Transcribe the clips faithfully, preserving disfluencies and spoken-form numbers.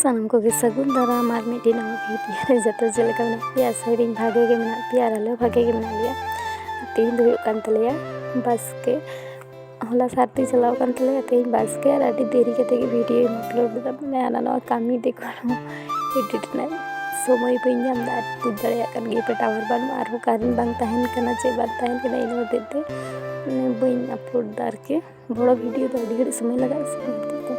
ᱥᱟᱱᱟᱢ ᱠᱚᱜᱮ ᱥᱟᱹᱜᱩᱱ ᱫᱟᱨᱟᱢ ᱟᱨ ᱢᱤᱫᱴᱤᱡ ᱱᱟᱣᱟ ᱵᱷᱤᱰᱤᱭᱳ ᱨᱮ᱾ ᱡᱚᱛᱚ ᱪᱮᱫ ᱞᱮᱠᱟ ᱢᱮᱱᱟᱜ ᱯᱮᱭᱟ? ᱟᱥᱟᱭᱟᱫᱟᱹᱧ ᱵᱷᱟᱜᱮ ᱜᱮ ᱢᱮᱱᱟᱜ ᱯᱮᱭᱟ ᱟᱨ ᱟᱞᱮ ᱦᱚᱸ ᱵᱷᱟᱜᱮ ᱜᱮ ᱢᱮᱱᱟᱜ ᱞᱮᱭᱟ᱾ ᱛᱮᱦᱮᱧ ᱫᱚ ᱦᱩᱭᱩᱜ ᱠᱟᱱ ᱛᱟᱞᱮᱭᱟ ᱵᱟᱥᱠᱮ᱾ ᱦᱚᱞᱟ ᱥᱟᱹᱨᱫᱤ ᱪᱟᱞᱟᱣ ᱠᱟᱱ ᱛᱟᱞᱮᱭᱟ, ᱛᱮᱦᱮᱧ ᱵᱟᱥᱠᱮ, ᱟᱨ ᱟᱹᱰᱤ ᱫᱮᱨᱤ ᱠᱟᱛᱮ ᱜᱮ ᱵᱷᱤᱰᱤᱭᱳᱧ ᱟᱯᱞᱳᱰ ᱞᱮᱫᱟ᱾ ᱢᱟᱱᱮ ᱦᱟᱱᱟ ᱱᱟᱣᱟ ᱠᱟᱹᱢᱤ ᱫᱮᱠᱷᱚ ᱮᱰᱤᱴ ᱨᱮᱱᱟᱜ ᱥᱚᱢᱚᱭ ᱵᱟᱹᱧ ᱧᱟᱢ ᱮᱫᱟ, ᱟᱨ ᱵᱩᱡᱽ ᱫᱟᱲᱮᱭᱟᱜ ᱠᱟᱱ ᱜᱮᱭᱟ ᱯᱮ ᱴᱟᱣᱟᱨ ᱵᱟᱹᱱᱩᱜᱼᱟ, ᱟᱨᱦᱚᱸ ᱠᱟᱨᱮᱱᱴ ᱵᱟᱝ ᱛᱟᱦᱮᱱ ᱠᱟᱱᱟ, ᱪᱮᱫ ᱵᱟᱝ ᱛᱟᱦᱮᱱ ᱠᱟᱱᱟ, ᱤᱱᱟᱹ ᱦᱚᱛᱮᱡ ᱛᱮ ᱢᱟᱱᱮ ᱵᱟᱹᱧ ᱟᱯᱞᱳᱰ ᱮᱫᱟ ᱟᱨᱠᱤ᱾ ᱵᱚᱲᱚ ᱵᱷᱤᱰᱤᱭᱳ ᱫᱚ ᱟᱹᱰᱤ ᱜᱷᱟᱹᱲᱤᱡ ᱥᱚᱢᱚᱭ ᱞᱟᱜᱟᱜᱼᱟ ᱥᱮ, ᱚᱱᱟ ᱦᱚᱛᱮᱡ ᱛᱮ᱾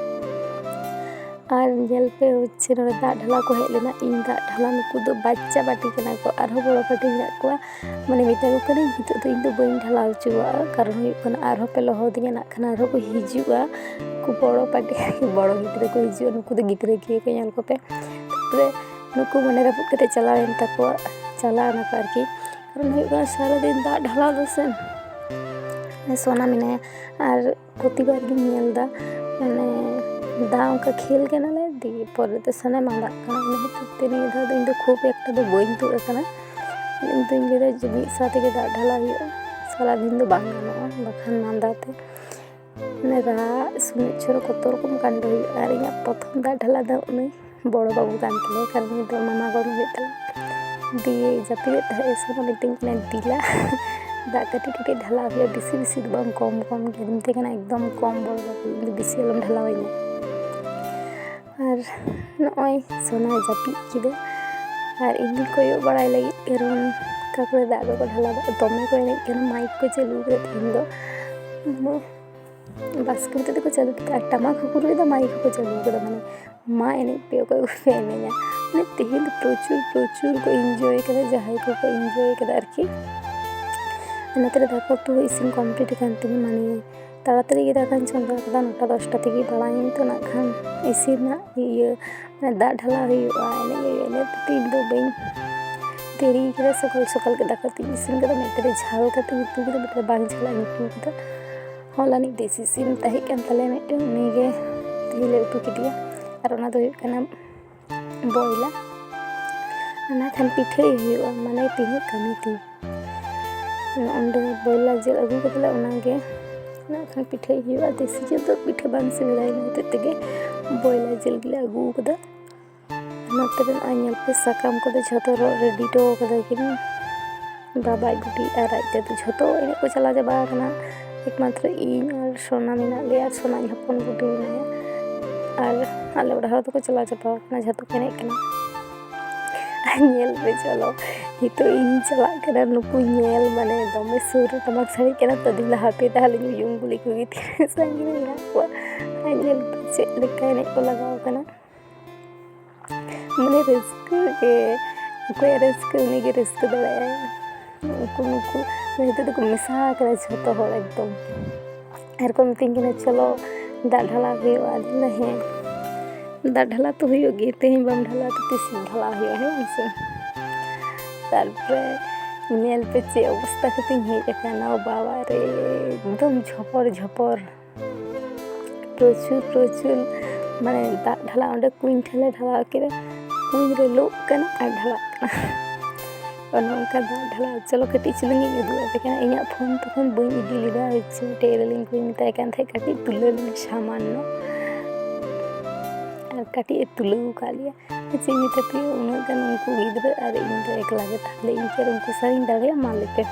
ᱟᱨ ᱧᱮᱞ ᱯᱮ, ᱦᱚᱪᱪᱷᱮ ᱱᱚᱰᱮ ᱫᱟᱜ ᱰᱷᱟᱞᱟ ᱠᱚ ᱦᱮᱡ ᱞᱮᱱᱟ, ᱤᱧ ᱫᱟᱜ ᱰᱷᱟᱞᱟ, ᱱᱩᱠᱩ ᱫᱚ ᱵᱟᱪᱪᱟ ᱯᱟᱹᱴᱤ ᱠᱟᱱᱟ ᱠᱚ, ᱟᱨᱦᱚᱸ ᱵᱚᱲᱚ ᱯᱟᱹᱴᱤ ᱢᱮᱱᱟᱜ ᱠᱚᱣᱟ᱾ ᱢᱟᱱᱮ ᱢᱮᱛᱟ ᱠᱚ ᱠᱟᱹᱱᱟᱹᱧ, ᱱᱤᱛᱚᱜ ᱫᱚ ᱤᱧ ᱫᱚ ᱵᱟᱹᱧ ᱰᱷᱟᱞᱟᱣ ᱦᱚᱪᱚᱣᱟᱜᱼᱟ, ᱠᱟᱨᱚᱱ ᱦᱩᱭᱩᱜ ᱠᱟᱱᱟ ᱟᱨᱦᱚᱸ ᱯᱮ ᱞᱚᱦᱚᱫᱤᱧᱟ ᱱᱟᱜ ᱠᱷᱟᱱ, ᱟᱨᱦᱚᱸ ᱠᱚ ᱦᱤᱡᱩᱜᱼᱟ᱾ ᱩᱱᱠᱩ ᱵᱚᱲᱚ ᱯᱟᱹᱴᱤ, ᱵᱚᱲᱚ ᱜᱤᱫᱽᱨᱟᱹ ᱠᱚ ᱦᱤᱡᱩᱜᱼᱟ, ᱱᱩᱠᱩ ᱫᱚ ᱜᱤᱫᱽᱨᱟᱹ ᱜᱮ ᱠᱚ, ᱧᱮᱞ ᱠᱚᱯᱮ᱾ ᱛᱟᱨᱯᱚᱨᱮ ᱱᱩᱠᱩ ᱢᱚᱱᱮ ᱨᱟᱹᱯᱩᱫ ᱠᱟᱛᱮ ᱪᱟᱞᱟᱣᱮᱱ ᱛᱟᱠᱚᱣᱟ, ᱪᱟᱞᱟᱣ ᱱᱟᱠᱚ ᱟᱨᱠᱤ᱾ ᱠᱟᱨᱚᱱ ᱦᱩᱭᱩᱜ ᱠᱟᱱᱟ ᱥᱟᱨᱟᱫᱤᱱ ᱫᱟᱜ ᱰᱷᱟᱞᱟᱣ ᱫᱚ ᱥᱮ, ᱥᱳᱱᱟ ᱢᱮᱱᱟᱭᱟ, ᱟᱨ ᱯᱨᱚᱛᱤᱵᱟᱨ ᱜᱤᱧ ᱧᱮᱞ ᱮᱫᱟ, ᱢᱟᱱᱮ ᱫᱟᱜ ᱚᱱᱠᱟ ᱠᱷᱮᱞ ᱠᱟᱱᱟᱞᱮ, ᱫᱤᱭᱮ ᱯᱚᱨᱮ ᱛᱮ ᱥᱟᱱᱟᱢ ᱟᱸᱫᱟᱜ ᱠᱟᱱᱟ᱾ ᱤᱱᱟᱹ ᱠᱷᱟᱹᱛᱤᱨ ᱛᱮ ᱱᱤᱭᱟᱹ ᱫᱷᱟᱣ ᱫᱚ ᱤᱧ ᱫᱚ ᱠᱷᱩᱵ ᱮᱠᱴᱟ ᱫᱚ ᱵᱟᱹᱧ ᱛᱩᱫ ᱟᱠᱟᱱᱟ᱾ ᱤᱧ ᱫᱚᱧ ᱞᱟᱹᱭᱫᱟ ᱡᱮ ᱢᱤᱫ ᱥᱟᱶ ᱛᱮᱜᱮ ᱫᱟᱜ ᱰᱷᱟᱞᱟ ᱦᱩᱭᱩᱜᱼᱟ, ᱥᱟᱨᱟᱫᱤᱱ ᱫᱚ ᱵᱟᱝ ᱜᱟᱱᱚᱜᱼᱟ, ᱵᱟᱠᱷᱟᱱ ᱢᱟᱸᱫᱟ ᱛᱮ ᱢᱟᱱᱮ ᱨᱟᱜ, ᱥᱩᱱᱩᱡ ᱪᱷᱚᱨᱚ, ᱠᱚᱛᱚ ᱨᱚᱠᱚᱢ ᱠᱟᱱᱰ ᱦᱩᱭᱩᱜᱼᱟ᱾ ᱟᱨ ᱤᱧᱟᱹᱜ ᱯᱨᱚᱛᱷᱚᱢ ᱫᱟᱜ ᱰᱷᱟᱞᱟ ᱫᱚ ᱩᱱᱤ ᱵᱚᱲᱚ ᱵᱟᱹᱵᱩ ᱠᱟᱱ ᱛᱟᱞᱮᱭᱟ, ᱠᱟᱨᱚᱱ ᱩᱱᱤ ᱫᱚ ᱢᱟᱢᱟ ᱜᱚᱲᱚᱢ ᱦᱩᱭᱩᱜ ᱛᱟᱞᱮᱭᱟ᱾ ᱫᱤᱭᱮ ᱡᱟᱹᱯᱤᱫᱮᱫ ᱛᱟᱦᱮᱸᱫ ᱮ, ᱥᱮ ᱢᱤᱛᱟᱹᱧ ᱠᱟᱱᱟ, "ᱫᱤᱞᱟ, ᱫᱟᱜ ᱠᱟᱹᱴᱤᱡ ᱠᱟᱹᱴᱤᱡ ᱰᱷᱟᱞᱟᱣ ᱦᱩᱭᱩᱜᱼᱟ, ᱵᱮᱥᱤ ᱵᱮᱥᱤ ᱫᱚ ᱵᱟᱝ, ᱠᱚᱢ ᱠᱚᱢ ᱜᱮ", ᱟᱫᱚ ᱢᱤᱛᱟᱹᱧ ᱠᱟᱱᱟ, "ᱮᱠᱫᱚᱢ ᱠᱚᱢ ᱵᱚᱲᱚ ᱵᱟᱹᱵᱩ, ᱤᱧ ᱫᱚ ᱵᱮᱥᱤ ᱟᱞᱚᱢ ᱰᱷᱟᱞᱟᱣᱟᱹᱧᱟ᱾" ᱟᱨ ᱱᱚᱜᱼᱚᱭ ᱥᱳᱱᱟᱭ ᱡᱟᱹᱯᱤᱫ ᱠᱮᱫᱟ, ᱟᱨ ᱤᱧ ᱫᱚᱧ ᱠᱚᱭᱚᱜ ᱵᱟᱲᱟᱭ ᱞᱟᱹᱜᱤᱫ, ᱠᱟᱨᱚᱱ ᱚᱠᱟ ᱠᱚᱨᱮ ᱫᱟᱜ ᱠᱚᱠᱚ ᱰᱷᱟᱞᱟᱣ ᱫᱟ, ᱫᱚᱢᱮ ᱠᱚ ᱮᱱᱮᱡ ᱠᱟᱱᱟ, ᱢᱟᱭᱤᱠ ᱠᱚ ᱪᱟᱹᱞᱩ ᱠᱟᱫᱟ ᱛᱮᱦᱮᱧ ᱫᱚ᱾ ᱵᱟᱥᱠᱮ ᱦᱚᱛᱮᱡ ᱛᱮᱠᱚ ᱪᱟᱹᱞᱩ ᱠᱮᱫᱟ, ᱟᱨ ᱴᱟᱢᱟᱠ ᱦᱚᱸᱠᱚ ᱨᱩᱭᱮᱫᱟ, ᱢᱟᱭᱤᱠ ᱦᱚᱸᱠᱚ ᱪᱟᱹᱞᱩ ᱠᱟᱫᱟ, ᱢᱟᱱᱮ ᱢᱟ ᱮᱱᱮᱡ ᱯᱮ, ᱚᱠᱚᱭ ᱠᱚᱯᱮ ᱮᱱᱮᱡᱟ᱾ ᱢᱟᱱᱮ ᱛᱮᱦᱮᱧ ᱫᱚ ᱯᱨᱚᱪᱩᱨ, ᱯᱨᱚᱪᱩᱨ ᱠᱚ ᱤᱱᱡᱚᱭ ᱠᱟᱫᱟ, ᱡᱟᱦᱟᱸᱭ ᱠᱚᱠᱚ ᱤᱱᱡᱚᱭ ᱠᱟᱫᱟ ᱟᱨᱠᱤ᱾ ᱱᱚᱛᱮ ᱨᱮ ᱫᱟᱠᱟ ᱩᱛᱩ ᱦᱚᱸ ᱤᱥᱤᱱ ᱠᱚᱢᱯᱞᱤᱴ ᱟᱠᱟᱱ ᱛᱤᱧᱟ, ᱢᱟᱱᱮ ᱛᱟᱲᱟᱛᱟᱲᱤ ᱜᱮ ᱫᱟᱠᱟᱧ ᱪᱚᱸᱫᱟ ᱠᱟᱫᱟ, ᱱᱚᱴᱟ ᱫᱚᱥᱴᱟ ᱛᱮᱜᱮ ᱵᱟᱲᱟᱭᱟᱹᱧ ᱛᱚ ᱱᱟᱜ ᱠᱷᱟᱱ ᱤᱥᱤᱱ ᱨᱮᱱᱟᱜ ᱤᱭᱟᱹ, ᱢᱟᱱᱮ ᱫᱟᱜ ᱰᱷᱟᱞᱟ ᱦᱩᱭᱩᱜᱼᱟ, ᱮᱱᱮᱡ ᱦᱩᱭᱩᱜᱼᱟ, ᱤᱱᱟᱹ ᱛᱮ ᱤᱧ ᱫᱚ ᱵᱟᱹᱧ ᱫᱮᱨᱤ ᱠᱟᱫᱟ, ᱥᱚᱠᱟᱞ ᱥᱚᱠᱟᱞ ᱜᱮ ᱫᱟᱠᱟ ᱩᱛᱩᱧ ᱤᱥᱤᱱ ᱠᱟᱫᱟ, ᱢᱤᱫᱴᱮᱱ ᱨᱮ ᱡᱷᱟᱞ ᱠᱟᱛᱮᱧ ᱩᱛᱩ ᱠᱮᱫᱟ, ᱢᱤᱫᱴᱮᱱ ᱨᱮ ᱵᱟᱝ ᱡᱷᱟᱞᱟᱜ ᱤᱧ ᱩᱛᱩ ᱠᱮᱫᱟ᱾ ᱦᱚᱞᱟᱱᱤᱡ ᱫᱮᱥᱤ ᱥᱤᱢ ᱛᱟᱦᱮᱸ ᱠᱟᱱ ᱛᱟᱞᱮᱭᱟ ᱢᱤᱫᱴᱮᱱ, ᱩᱱᱤᱜᱮ ᱛᱮᱦᱮᱧ ᱞᱮ ᱩᱛᱩ ᱠᱮᱫᱮᱭᱟ᱾ ᱟᱨ ᱚᱱᱟ ᱫᱚ ᱦᱩᱭᱩᱜ ᱠᱟᱱᱟ ᱵᱚᱭᱞᱟ, ᱚᱱᱟ ᱠᱷᱟᱱ ᱯᱤᱴᱷᱟᱹᱭ ᱦᱩᱭᱩᱜᱼᱟ, ᱢᱟᱱᱮ ᱛᱤᱱᱟᱹᱜ ᱠᱟᱹᱢᱤ ᱛᱤᱧ᱾ ᱚᱸᱰᱮ ᱵᱚᱭᱞᱟ ᱡᱤᱞ ᱟᱹᱜᱩ ᱠᱟᱫᱟᱞᱮ, ᱚᱱᱟᱜᱮ ᱚᱱᱟ ᱠᱷᱟᱱ ᱯᱤᱴᱷᱟᱹᱭ ᱦᱩᱭᱩᱜᱼᱟ᱾ ᱫᱮᱥᱤ ᱡᱤᱞ ᱫᱚ ᱯᱤᱴᱷᱟᱹ ᱵᱟᱝ ᱥᱤᱵᱤᱞᱟ, ᱤᱱᱟᱹ ᱦᱚᱛᱮᱡ ᱛᱮᱜᱮ ᱵᱚᱭᱞᱟᱨ ᱡᱤᱞ ᱜᱮᱞᱮ ᱟᱹᱜᱩ ᱟᱠᱟᱫᱟ᱾ ᱱᱚᱛᱮ ᱨᱮ ᱱᱚᱜᱼᱚᱭ ᱧᱮᱞ ᱯᱮ, ᱥᱟᱠᱟᱢ ᱠᱚᱫᱚ ᱡᱷᱚᱛᱚ ᱨᱚᱜ ᱨᱮᱰᱤ ᱦᱚᱴᱚ ᱠᱟᱫᱟ ᱠᱤᱱ ᱵᱟᱵᱟ ᱟᱡ ᱵᱩᱰᱤ ᱟᱨ ᱟᱡ ᱫᱟᱫᱩ, ᱡᱷᱚᱛᱚ ᱮᱱᱮᱡ ᱠᱚ ᱪᱟᱞᱟᱣ ᱪᱟᱵᱟ ᱟᱠᱟᱱᱟ᱾ ᱮᱠᱢᱟᱛᱨᱚ ᱤᱧ ᱟᱨ ᱥᱳᱱᱟ ᱢᱮᱱᱟᱜ ᱞᱮᱭᱟ, ᱟᱨ ᱥᱳᱱᱟ ᱤᱧ ᱦᱚᱯᱚᱱ ᱵᱩᱰᱤ ᱢᱮᱱᱟᱭᱟ, ᱟᱨ ᱟᱞᱮ ᱚᱲᱟᱜ ᱦᱚᱲ ᱫᱚᱠᱚ ᱪᱟᱞᱟᱣ ᱪᱟᱵᱟ ᱟᱠᱟᱱᱟ, ᱡᱷᱚᱛᱚ ᱠᱚ ᱮᱱᱮᱡ ᱠᱟᱱᱟ᱾ ᱟᱨ ᱧᱮᱞ ᱯᱮ, ᱪᱚᱞᱚ, ᱱᱤᱛᱚᱜ ᱤᱧ ᱪᱟᱞᱟᱜ ᱠᱟᱱᱟ ᱱᱩᱠᱩ ᱧᱮᱞ, ᱢᱟᱱᱮ ᱫᱚᱢᱮ ᱥᱩᱨ ᱨᱮ ᱴᱟᱢᱟᱠ ᱥᱟᱰᱮ ᱠᱟᱱᱟ ᱛᱚ, ᱫᱤᱱ ᱞᱟᱦᱟ ᱯᱮ ᱛᱟᱦᱚᱞᱮ ᱩᱭᱩᱝ ᱜᱩᱞᱤ ᱠᱚᱜᱮ ᱛᱤᱱᱟᱹᱜ ᱥᱟᱺᱜᱤᱧ ᱨᱮ ᱢᱮᱱᱟᱜ ᱠᱚᱣᱟ᱾ ᱟᱨ ᱧᱮᱞ ᱯᱮ ᱪᱮᱫ ᱞᱮᱠᱟ ᱮᱱᱮᱡ ᱠᱚ ᱞᱟᱜᱟᱣ ᱠᱟᱱᱟ᱾ ᱢᱟᱱᱮ ᱨᱟᱹᱥᱠᱟᱹ ᱜᱮ, ᱚᱠᱚᱭᱟᱜ ᱨᱟᱹᱥᱠᱟᱹ ᱩᱱᱤᱜᱮ ᱨᱟᱹᱥᱠᱟᱹ ᱫᱟᱲᱮᱭᱟᱜᱼᱟᱭ᱾ ᱩᱱᱠᱩ ᱱᱩᱠᱩ ᱱᱤᱛᱚᱜ ᱫᱚᱠᱚ ᱢᱮᱥᱟ ᱟᱠᱟᱱᱟ ᱡᱷᱚᱛᱚ ᱦᱚᱲ ᱮᱠᱫᱚᱢ᱾ ᱟᱨ ᱠᱚ ᱢᱤᱛᱟᱹᱧ ᱠᱟᱱᱟ, "ᱪᱚᱞᱚ ᱫᱟᱜ ᱰᱷᱟᱞᱟ ᱦᱩᱭᱩᱜᱼᱟ", ᱟᱫᱚᱧ ᱞᱟᱹᱭᱫᱟ, "ᱦᱮᱸ, ᱫᱟᱜ ᱰᱷᱟᱞᱟ ᱛᱚ ᱦᱩᱭᱩᱜ ᱜᱮ, ᱛᱮᱦᱮᱧ ᱵᱟᱢ ᱰᱷᱟᱞᱟ ᱛᱚ ᱛᱤᱥ ᱰᱷᱟᱞᱟ ᱦᱩᱭᱩᱜᱼᱟ, ᱦᱮᱸ ᱵᱟᱝ ᱥᱮ?" ᱛᱟᱨᱯᱚᱨᱮ ᱧᱮᱞ ᱯᱮ ᱪᱮᱫ ᱚᱵᱚᱥᱛᱟ ᱠᱟᱛᱮᱧ ᱦᱮᱡ ᱟᱠᱟᱱᱟ, ᱵᱟᱵᱟ ᱨᱮ, ᱮᱠᱫᱚᱢ ᱡᱷᱚᱯᱚᱨ ᱡᱷᱚᱯᱚᱨ᱾ ᱯᱨᱚᱪᱩᱨ ᱯᱨᱚᱪᱩᱨ, ᱢᱟᱱᱮ ᱫᱟᱜ ᱰᱷᱟᱞᱟ ᱚᱸᱰᱮ ᱠᱩᱧ ᱴᱷᱮᱱ ᱞᱮ ᱰᱷᱟᱞᱟᱣ ᱠᱮᱫᱟ, ᱠᱩᱧ ᱨᱮ ᱞᱩᱜ ᱠᱟᱱᱟ ᱟᱨ ᱰᱷᱟᱞᱟᱜ ᱠᱟᱱᱟ᱾ ᱚᱱᱮ ᱚᱱᱠᱟ ᱫᱟᱜ ᱰᱷᱟᱞᱟ᱾ ᱪᱚᱞᱚ ᱠᱟᱹᱴᱤᱡ ᱪᱩᱞᱩᱝ ᱤᱧ ᱩᱫᱩᱜ ᱟᱯᱮ ᱠᱟᱱᱟ, ᱤᱧᱟᱹᱜ ᱯᱷᱳᱱ ᱛᱚᱠᱷᱚᱱ ᱵᱟᱹᱧ ᱤᱫᱤ ᱞᱮᱫᱟ, ᱦᱚᱪᱪᱷᱮ ᱢᱤᱫᱴᱮᱡ ᱮᱨᱮᱞᱤᱧ ᱠᱚᱧ ᱢᱮᱛᱟᱭ ᱠᱟᱱ ᱛᱟᱦᱮᱸᱫ ᱠᱟᱹᱴᱤᱡ ᱛᱩᱞᱟᱹᱣ ᱞᱮᱢᱮ ᱥᱟᱢᱟᱱᱱᱚ, ᱟᱨ ᱠᱟᱹᱴᱤᱡ ᱮ ᱛᱩᱞᱟᱹᱣ ᱟᱠᱟᱫ ᱞᱮᱭᱟ᱾ ᱪᱮᱫ ᱢᱮᱛᱟ ᱯᱮᱭᱟ, ᱩᱱᱟᱹᱜ ᱜᱟᱱ ᱩᱱᱠᱩ ᱜᱤᱫᱽᱨᱟᱹ ᱟᱨ ᱤᱧ ᱫᱚ ᱮᱠᱞᱟ ᱜᱮ, ᱛᱟᱦᱞᱮ ᱤᱧ ᱪᱮᱫ ᱩᱱᱠᱩ ᱥᱟᱶ ᱤᱧ ᱫᱟᱲᱮᱭᱟᱜᱼᱟ? ᱢᱟ ᱞᱟᱹᱭ ᱯᱮ᱾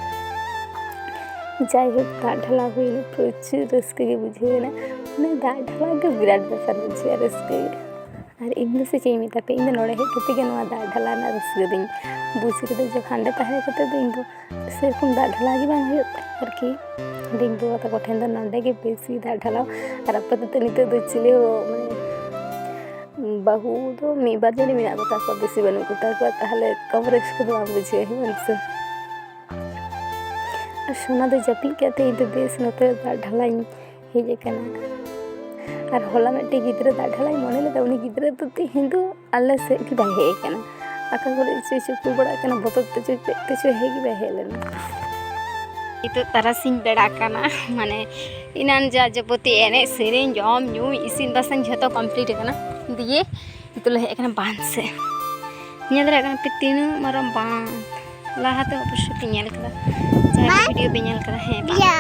ᱡᱟᱭᱦᱳᱠ, ᱫᱟᱜ ᱰᱷᱟᱞᱟ ᱦᱩᱭᱱᱟ, ᱯᱨᱚᱪᱩᱨ ᱨᱟᱹᱥᱠᱟᱹ ᱜᱮ ᱵᱩᱡᱷᱟᱹᱣ ᱮᱱᱟ᱾ ᱢᱟᱱᱮ ᱫᱟᱜ ᱰᱷᱟᱞᱟ ᱜᱮ ᱵᱤᱨᱟᱴ ᱵᱮᱯᱟᱨ ᱵᱩᱡᱷᱟᱹᱜᱼᱟ, ᱨᱟᱹᱥᱠᱟᱹ ᱜᱮ᱾ ᱟᱨ ᱤᱧ ᱫᱚ ᱥᱮ ᱪᱮᱫ ᱤᱧ ᱢᱮᱛᱟ ᱯᱮᱭᱟ, ᱤᱧ ᱫᱚ ᱱᱚᱰᱮ ᱦᱮᱡ ᱠᱟᱛᱮ ᱜᱮ ᱱᱚᱣᱟ ᱫᱟᱜ ᱰᱷᱟᱞᱟ ᱨᱮᱱᱟᱜ ᱨᱟᱹᱥᱠᱟᱹ ᱫᱚᱧ ᱵᱩᱡᱽ ᱠᱮᱫᱟ᱾ ᱡᱚᱠᱷᱚᱱ ᱦᱟᱸᱰᱮ ᱛᱟᱦᱮᱸ ᱠᱟᱛᱮ ᱫᱚ ᱤᱧ ᱫᱚ ᱥᱮᱨᱚᱠᱚᱢ ᱫᱟᱜ ᱰᱷᱟᱞᱟ ᱜᱮ ᱵᱟᱝ ᱦᱩᱭᱩᱜ ᱛᱟᱦᱮᱸᱫ ᱟᱨᱠᱤ᱾ ᱦᱩᱰᱤᱧ ᱵᱟᱵᱟ ᱛᱟᱠᱚ ᱴᱷᱮᱱ ᱫᱚ ᱱᱚᱰᱮ ᱜᱮ ᱵᱮᱥᱤ ᱫᱟᱜ ᱰᱷᱟᱞᱟᱣ᱾ ᱟᱨ ᱟᱯᱟᱛᱚᱛᱚ ᱱᱤᱛᱚᱜ ᱫᱚ ᱪᱤᱞᱤ ᱦᱚᱸ, ᱢᱟᱱᱮ, ᱵᱟᱹᱦᱩ ᱫᱚ ᱢᱤᱫ ᱵᱟᱨ ᱡᱟᱹᱱᱤᱡ ᱢᱮᱱᱟᱜ ᱠᱚᱛᱟ ᱠᱚᱣᱟ, ᱵᱮᱥᱤ ᱵᱟᱹᱱᱩᱜ ᱠᱚᱛᱟ ᱠᱚᱣᱟ, ᱛᱟᱦᱞᱮ ᱠᱚᱢ ᱨᱟᱹᱥᱠᱟᱹ ᱫᱚ ᱵᱟᱝ ᱵᱩᱡᱷᱟᱹᱜᱼᱟ, ᱦᱮᱸ ᱵᱟᱝ ᱥᱮ? ᱟᱨ ᱥᱳᱱᱟ ᱫᱚ ᱡᱟᱹᱯᱤᱫ ᱠᱟᱛᱮ ᱤᱧ ᱫᱚ ᱵᱮᱥ ᱱᱚᱛᱮ ᱫᱟᱜ ᱰᱷᱟᱞᱟᱧ ᱦᱮᱡ ᱟᱠᱟᱱᱟ᱾ ᱟᱨ ᱦᱚᱞᱟ ᱢᱤᱫᱴᱮᱡ ᱜᱤᱫᱽᱨᱟᱹ ᱫᱟᱜ ᱰᱷᱟᱞᱟᱭ ᱢᱚᱱᱮ ᱞᱮᱫᱟ, ᱩᱱᱤ ᱜᱤᱫᱽᱨᱟᱹ ᱫᱚ ᱛᱮᱦᱮᱧ ᱫᱚ ᱟᱞᱮ ᱥᱮᱫ ᱜᱮ ᱵᱟᱭ ᱦᱮᱡ ᱟᱠᱟᱱᱟ᱾ ᱟᱠᱟ ᱠᱚᱨᱮ ᱪᱚᱭ ᱪᱩᱠᱩ ᱵᱟᱲᱟᱜ ᱠᱟᱱᱟ, ᱵᱚᱛᱚᱨ ᱛᱮ ᱪᱚ ᱪᱮᱫ ᱛᱮᱪᱚ ᱦᱮᱡ ᱜᱮ ᱵᱟᱭ ᱦᱮᱡ ᱞᱮᱱᱟ᱾ ᱱᱤᱛᱚᱜ ᱛᱟᱨᱟᱥᱤᱧ ᱵᱮᱲᱟ ᱠᱟᱱᱟ, ᱢᱟᱱᱮ ᱮᱱᱟᱱ ᱡᱟ ᱡᱟᱵᱚᱛᱤ ᱮᱱᱮᱡ ᱥᱮᱨᱮᱧ, ᱡᱚᱢ ᱧᱩ, ᱤᱥᱤᱱ ᱵᱟᱥᱟᱝ ᱡᱷᱚᱛᱚ complete ᱟᱠᱟᱱᱟ᱾ ᱫᱤᱭᱮ ᱱᱤᱛᱚᱜ ᱞᱮ ᱦᱮᱡ ᱟᱠᱟᱱᱟ ᱵᱟᱸᱫᱷ ᱥᱮᱫ᱾ ᱧᱮᱞ ᱫᱟᱲᱮᱭᱟᱜ ᱠᱟᱱᱟ ᱯᱮ ᱛᱤᱱᱟᱹᱜ ᱢᱟᱨᱟᱝ ᱵᱟᱸᱫᱷ᱾ ᱞᱟᱦᱟᱛᱮ ᱚᱵᱚᱥᱥᱳᱭ ᱯᱮ ᱧᱮᱞ ᱠᱟᱫᱟ, ᱡᱟᱦᱟᱸᱭ ᱵᱟᱸᱫᱷ? ᱵᱷᱤᱰᱤᱭᱳ ᱯᱮ ᱧᱮᱞ ᱠᱟᱫᱟ, ᱦᱮᱸ, ᱵᱟᱸᱫᱷ᱾ ᱤᱭᱟ᱾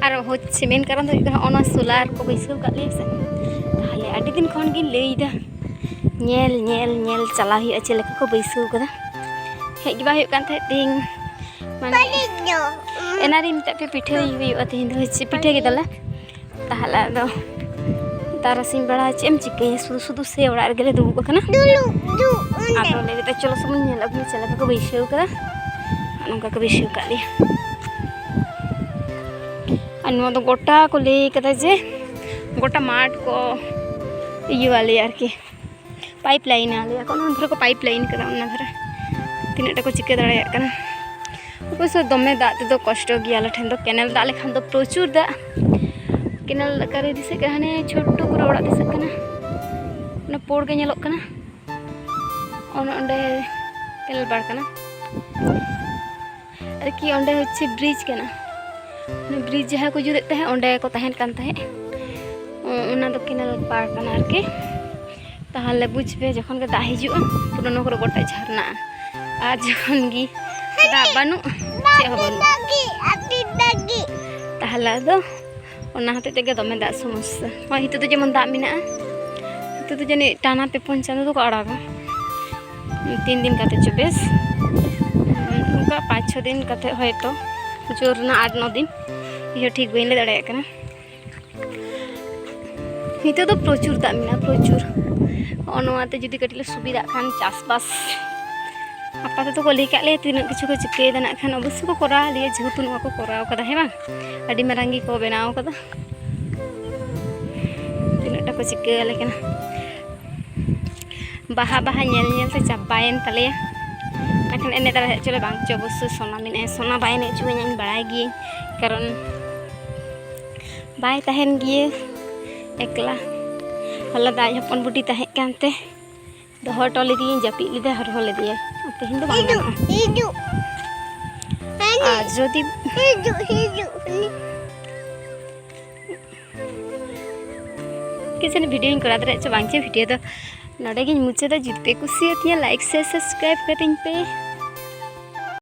ᱟᱨ ᱦᱚᱪᱪᱷᱮ ᱢᱮᱱ ᱠᱟᱨᱚᱱ ᱫᱚ ᱦᱩᱭᱩᱜ ᱠᱟᱱᱟ, ᱚᱱᱟ ᱥᱳᱞᱟᱨ ᱠᱚ ᱵᱟᱹᱭᱥᱟᱹᱣ ᱠᱟᱜ ᱞᱮᱭᱟ ᱥᱮ, ᱛᱟᱦᱞᱮ ᱟᱹᱰᱤ ᱫᱤᱱ ᱠᱷᱚᱱ ᱜᱤᱧ ᱞᱟᱹᱭᱫᱟ, ᱧᱮᱞ ᱧᱮᱞ ᱧᱮᱞ ᱪᱟᱞᱟᱣ ᱦᱩᱭᱩᱜᱼᱟ ᱪᱮᱫ ᱞᱮᱠᱟ ᱠᱚ ᱵᱟᱹᱭᱥᱟᱹᱣ ᱠᱟᱫᱟ᱾ ᱦᱮᱡ ᱜᱮ ᱵᱟᱝ ᱦᱩᱭᱩᱜ ᱠᱟᱱ ᱛᱟᱦᱮᱸᱫ ᱛᱮᱦᱮᱧ, ᱢᱟᱱᱮ ᱮᱱᱟ ᱨᱮᱧ ᱢᱮᱛᱟᱫ ᱯᱮ ᱯᱤᱴᱷᱟᱹᱭ ᱦᱩᱭᱩᱜᱼᱟ ᱛᱮᱦᱮᱧ ᱫᱚ, ᱦᱚᱪᱪᱷᱮ ᱯᱤᱴᱷᱟᱹ ᱠᱮᱫᱟᱞᱮ᱾ ᱛᱟᱦᱞᱮ ᱟᱫᱚ ᱛᱟᱨᱟᱥᱤᱧ ᱵᱮᱲᱟ ᱪᱮᱫ ᱮᱢ ᱪᱤᱠᱟᱹᱭᱟ, ᱥᱩᱫᱷᱩ ᱥᱩᱫᱷᱩ ᱥᱮ ᱚᱲᱟᱜ ᱨᱮᱜᱮ ᱞᱮ ᱫᱩᱲᱩᱵ ᱟᱠᱟᱱᱟ᱾ ᱟᱫᱚ ᱞᱟᱹᱭ ᱫᱟ ᱪᱚᱞᱚ ᱥᱩᱢᱩᱝ ᱧᱮᱞ ᱟᱹᱜᱩᱭᱟ ᱪᱮᱫ ᱞᱮᱠᱟ ᱠᱚ ᱵᱟᱹᱭᱥᱟᱹᱣ ᱠᱟᱫᱟ᱾ ᱱᱚᱝᱠᱟ ᱠᱚ ᱵᱟᱹᱭᱥᱟᱹᱣ ᱠᱟᱫ ᱞᱮᱭᱟ᱾ ᱟᱨ ᱱᱚᱣᱟ ᱫᱚ ᱜᱚᱴᱟ ᱠᱚ ᱞᱟᱹᱭ ᱠᱟᱫᱟ ᱡᱮ ᱜᱚᱴᱟ ᱢᱟᱴᱷ ᱠᱚ ᱤᱭᱟᱹ ᱟᱞᱮᱭᱟ ᱟᱨᱠᱤ, ᱯᱟᱭᱤᱯ ᱞᱟᱭᱤᱱ ᱟᱞᱮᱭᱟ ᱠᱚ᱾ ᱚᱱᱟ ᱫᱷᱟᱨᱮ ᱠᱚ ᱯᱟᱭᱤᱯ ᱞᱟᱭᱤᱱ ᱠᱟᱫᱟ, ᱚᱱᱟ ᱫᱷᱟᱨᱮ ᱛᱤᱱᱟᱹᱜ ᱴᱟ ᱠᱚ ᱪᱤᱠᱟᱹ ᱫᱟᱲᱮᱭᱟᱜ ᱠᱟᱱᱟ᱾ ᱚᱵᱚᱥᱥᱚ ᱫᱚᱢᱮ ᱫᱟᱜ ᱛᱮᱫᱚ ᱠᱚᱥᱴᱚ ᱜᱮᱭᱟ ᱟᱞᱮ ᱴᱷᱮᱱ ᱫᱚ᱾ ᱠᱮᱱᱮᱞ ᱫᱟᱜ ᱞᱮᱠᱷᱟᱱ ᱫᱚ ᱯᱨᱚᱪᱩᱨ ᱫᱟᱜ᱾ ᱠᱮᱱᱮᱞ ᱚᱠᱟᱨᱮ ᱫᱤᱥᱟᱹᱜ ᱠᱟᱱᱟ? ᱦᱟᱱᱮ ᱪᱷᱳᱴᱴᱩ ᱠᱚᱨᱮ ᱚᱲᱟᱜ ᱫᱤᱥᱟᱹᱜ ᱠᱟᱱᱟ, ᱚᱱᱟ ᱯᱳᱲ ᱜᱮ ᱧᱮᱞᱚᱜ ᱠᱟᱱᱟ, ᱚᱱᱮ ᱚᱸᱰᱮ ᱠᱮᱱᱮᱞ ᱯᱟᱲ ᱠᱟᱱᱟ ᱟᱨᱠᱤ᱾ ᱚᱸᱰᱮ ᱦᱚᱪᱪᱷᱮ ᱵᱨᱤᱡᱽ ᱠᱟᱱᱟ, ᱚᱱᱟ ᱵᱨᱤᱡᱽ ᱡᱟᱦᱟᱸ ᱠᱚ ᱡᱩᱛᱮᱫ ᱛᱟᱦᱮᱸᱫ, ᱚᱸᱰᱮ ᱠᱚ ᱛᱟᱦᱮᱱ ᱠᱟᱱ ᱛᱟᱦᱮᱸᱫ᱾ ᱚ-, ᱚᱱᱟ ᱫᱚ ᱠᱮᱱᱮᱞ ᱯᱟᱲ ᱠᱟᱱᱟ ᱟᱨᱠᱤ᱾ ᱛᱟᱦᱚᱞᱮ ᱵᱩᱡᱽ ᱯᱮ, ᱡᱚᱠᱷᱚᱱ ᱜᱮ ᱫᱟᱜ ᱦᱤᱡᱩᱜᱼᱟ, ᱯᱩᱨᱟᱹ ᱱᱚᱣᱟ ᱠᱚᱨᱮ ᱜᱚᱴᱟ ᱡᱷᱟᱨᱱᱟᱜᱼᱟ᱾ ᱟᱨ ᱡᱚᱠᱷᱚᱱ ᱜᱮ ᱫᱟᱜ ᱵᱟᱹᱱᱩᱜ, ᱪᱮᱫ ᱦᱚᱸ ᱵᱟᱹᱱᱩᱜ᱾ ᱛᱟᱦᱚᱞᱮ ᱟᱫᱚ ᱚᱱᱟ ᱦᱚᱛᱮᱡ ᱛᱮᱜᱮ ᱫᱚᱢᱮ ᱫᱟᱜ ᱥᱚᱢᱚᱥᱥᱟ᱾ ᱱᱚᱜᱼᱚᱭ ᱱᱤᱛᱚᱜ ᱫᱚ ᱡᱮᱢᱚᱱ ᱫᱟᱜ ᱢᱮᱱᱟᱜᱼᱟ, ᱱᱤᱛᱚᱜ ᱫᱚ ᱡᱟᱹᱱᱤᱡ ᱴᱟᱱᱟ ᱯᱮ ᱯᱩᱱ ᱪᱟᱸᱫᱳ ᱫᱚᱠᱚ ᱟᱲᱟᱜᱟ, ᱛᱤᱱ ᱫᱤᱱ ᱠᱟᱛᱮ ᱪᱚ ᱵᱮᱥ, ᱚᱱᱠᱟ ᱯᱟᱸᱪ ᱪᱷᱚ ᱫᱤᱱ ᱠᱟᱛᱮ ᱦᱚᱭᱛᱳ, ᱡᱳᱨ ᱨᱮᱱᱟᱜ ᱟᱴ ᱱᱚ ᱫᱤᱱ, ᱤᱧ ᱦᱚᱸ ᱴᱷᱤᱠ ᱵᱟᱹᱧ ᱞᱟᱹᱭ ᱫᱟᱲᱮᱭᱟᱜ ᱠᱟᱱᱟ᱾ ᱱᱤᱛᱚᱜ ᱫᱚ ᱯᱨᱚᱪᱩᱨ ᱫᱟᱜ ᱢᱮᱱᱟᱜᱼᱟ, ᱯᱨᱚᱪᱩᱨ᱾ ᱦᱚᱸᱜᱼᱚ ᱱᱚᱣᱟᱛᱮ ᱡᱩᱫᱤ ᱠᱟᱹᱴᱤᱡ ᱞᱮ ᱥᱩᱵᱤᱫᱷᱟᱜ ᱠᱷᱟᱱ ᱪᱟᱥᱵᱟᱥ, ᱟᱯᱟᱛᱚᱛᱚ ᱠᱚ ᱞᱟᱹᱭ ᱠᱟᱜ ᱞᱮᱭᱟ ᱛᱤᱱᱟᱹᱜ ᱠᱤᱪᱷᱩ ᱠᱚ ᱪᱤᱠᱟᱹᱭᱮᱫᱟ ᱱᱟᱜ ᱠᱷᱟᱱ, ᱚᱵᱚᱥᱥᱳᱭ ᱠᱚ ᱠᱚᱨᱟᱣ ᱞᱮᱭᱟ, ᱡᱮᱦᱮᱛᱩ ᱱᱚᱣᱟ ᱠᱚ ᱠᱚᱨᱟᱣ ᱠᱟᱫᱟ, ᱦᱮᱸ ᱵᱟᱝ? ᱟᱹᱰᱤ ᱢᱟᱨᱟᱝ ᱜᱮᱠᱚ ᱵᱮᱱᱟᱣ ᱠᱟᱫᱟ᱾ ᱛᱤᱱᱟᱹᱜ ᱴᱟ ᱠᱚ ᱪᱤᱠᱟᱹ ᱟᱞᱮ ᱠᱟᱱᱟ᱾ ᱵᱟᱦᱟ ᱵᱟᱦᱟ ᱧᱮᱞ ᱧᱮᱞ ᱛᱮ ᱪᱟᱵᱟᱭᱮᱱ ᱛᱟᱞᱮᱭᱟ᱾ ᱢᱮᱱᱠᱷᱟᱱ ᱮᱱᱮᱡ ᱫᱟᱲᱮᱭᱟᱜ ᱪᱚᱞᱮ ᱵᱟᱝ ᱪᱚ, ᱚᱵᱚᱥᱥᱳᱭ ᱥᱚᱱᱟ ᱢᱮᱱᱟᱭᱟ, ᱥᱚᱱᱟ ᱵᱟᱭ ᱮᱱᱮᱡ ᱦᱚᱪᱚᱣᱟᱹᱧᱟ, ᱤᱧ ᱵᱟᱲᱟᱭ ᱜᱤᱭᱟᱹᱧ, ᱠᱟᱨᱚᱱ ᱵᱟᱭ ᱛᱟᱦᱮᱱ ᱜᱮᱭᱟ ᱮᱠᱞᱟ᱾ ᱦᱚᱞᱟ ᱫᱚ ᱟᱡ ᱦᱚᱯᱚᱱ ᱵᱩᱰᱷᱤ ᱛᱟᱦᱮᱸ ᱠᱟᱱᱛᱮ ᱫᱚᱦᱚ ᱦᱚᱴᱚ ᱞᱮᱫᱮᱭᱟᱹᱧ, ᱡᱟᱹᱯᱤᱫ ᱞᱮᱫᱟᱭ, ᱦᱚᱨᱦᱚ ᱞᱮᱫᱮᱭᱟᱭ, ᱟᱨ ᱛᱮᱦᱮᱧ ᱫᱚ ᱵᱟᱝ ᱦᱤᱡᱩᱜ, ᱜᱟᱱᱚᱜᱼᱟ᱾ ᱦᱤᱡᱩᱜ᱾ ᱟᱨ ᱡᱩᱫᱤ ᱦᱤᱡᱩᱜ, ᱦᱤᱡᱩᱜ᱾ ᱠᱤ ᱡᱟᱹᱱᱤ ᱵᱷᱤᱰᱤᱭᱳᱧ ᱠᱚᱨᱟᱣ ᱫᱟᱲᱮᱭᱟᱜ ᱪᱚ ᱵᱟᱝ ᱪᱚ, ᱵᱷᱤᱰᱤᱭᱳ ᱫᱚ ᱱᱚᱰᱮ ᱜᱤᱧ ᱢᱩᱪᱟᱹᱫᱟ᱾ ᱡᱩᱫᱤ ᱯᱮ ᱠᱩᱥᱤᱭᱟᱛᱤᱧᱟ, ᱞᱟᱭᱤᱠ, ᱥᱮᱭᱟᱨ, ᱥᱟᱵᱥᱠᱨᱟᱭᱤᱵ ᱠᱟᱹᱛᱤᱧ ᱯᱮ᱾